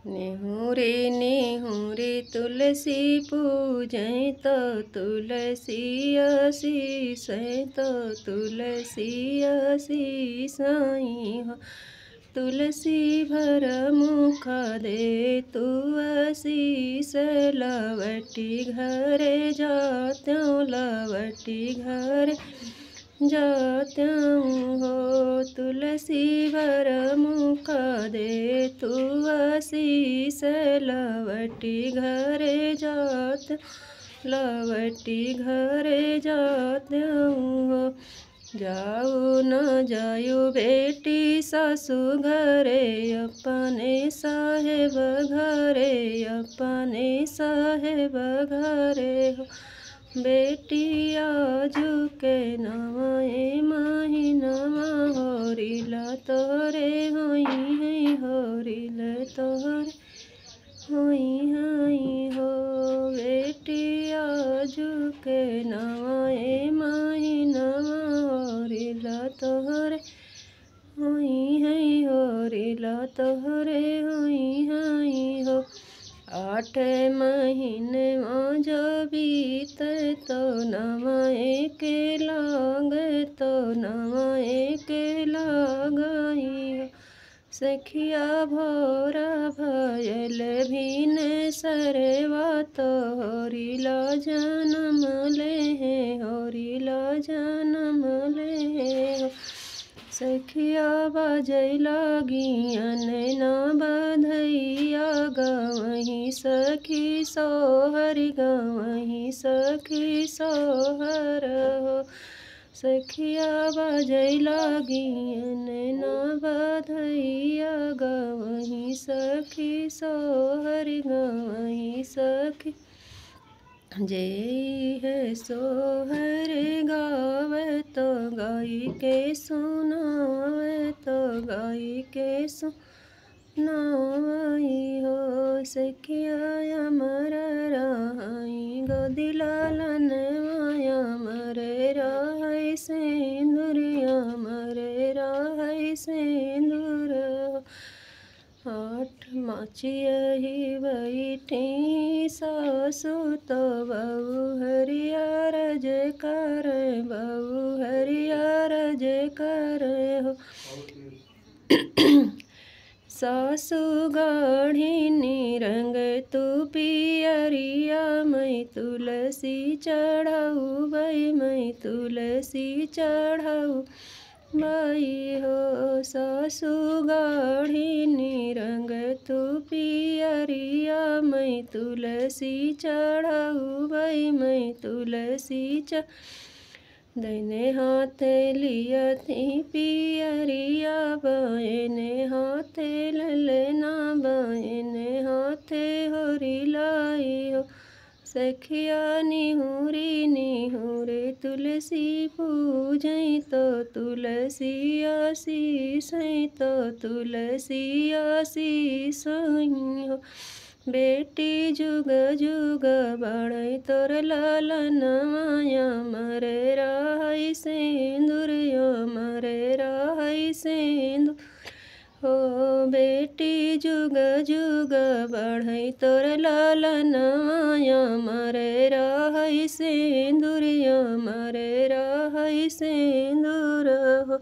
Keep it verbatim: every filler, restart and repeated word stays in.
नेहुरी नेहुरी तुलसी पूजै तो तुलसी आशीष तो तुलसी आशीष आई हो। तुलसी भर मुख दे तू आशीष लवटी घरे जात्यों लवटी घरे जात्यों हो। तुलसी भर मुख दे तू आशीष लवटी घरे जात लवटी घरे जात्यों हो। जाऊ न जायु बेटी सासु घरे अपने साहेब घरे अपने साहेब घरे हो। बेटी आजु के नवा ए महीनवा होरिला तोहरे होइहैं होरिला तोहरे होइहैं हो। बेटी आजु के नवा ए महीनवा होरिला तोहरे होइहैं होरिला तोहरे होइहैं हो। आठ महीनवा जो बीते तो नवा एक लाग तो नवा एक लाग आई हो। सखिया भोरा भयल भिनसरवा तो होरिला जनम लेहैं होरिला जनम लेहैं हो। सखिया बजै लागियन ना बधैया गवहीं सखी सोहर गवहीं सखी सोहर हो। सखिया बजै लागियन ना बधैया गवहीं सखी सोहर गवहीं सखी। जे है सोहर गावे तो गाई के सुनावे तो गाई के सुनावई हो। सखिया अमर रहई गोदी लालन अमर रहई सेंदुर अमर रहई सेंदुर हो। आठ माचिया ही बैठी सासु तो बहू हरिया रज कर बहू हरिया रज कर हो। सासु गाढ़ी निरंग तू पियरिया मैं तुलसी चढ़ाऊ बई मैं तुलसी चढ़ाऊ बई हो। सासु गाढ़ी निरंग तू पियरिया मैं तुलसी चढ़ाऊ बई मैं तुलसी चढ़ दहिने हाथे लियत ही पियरिया बायने हाथे ललना बायने हाथे होरी लाई हो। सखिया निहुरी निहुरे तुलसी पूजई तो तुलसी आशीष तो तुलसी आशीष हो। बेटी जुग जुग बढ़ई तोर लालनवा अमर रहई सेंदुर अमर रहई सेंदुर हो। बेटी जुग जुग बढ़ई तोर लालनवा अमर रहई सेंदुर अमर रहई सेंदुर हो।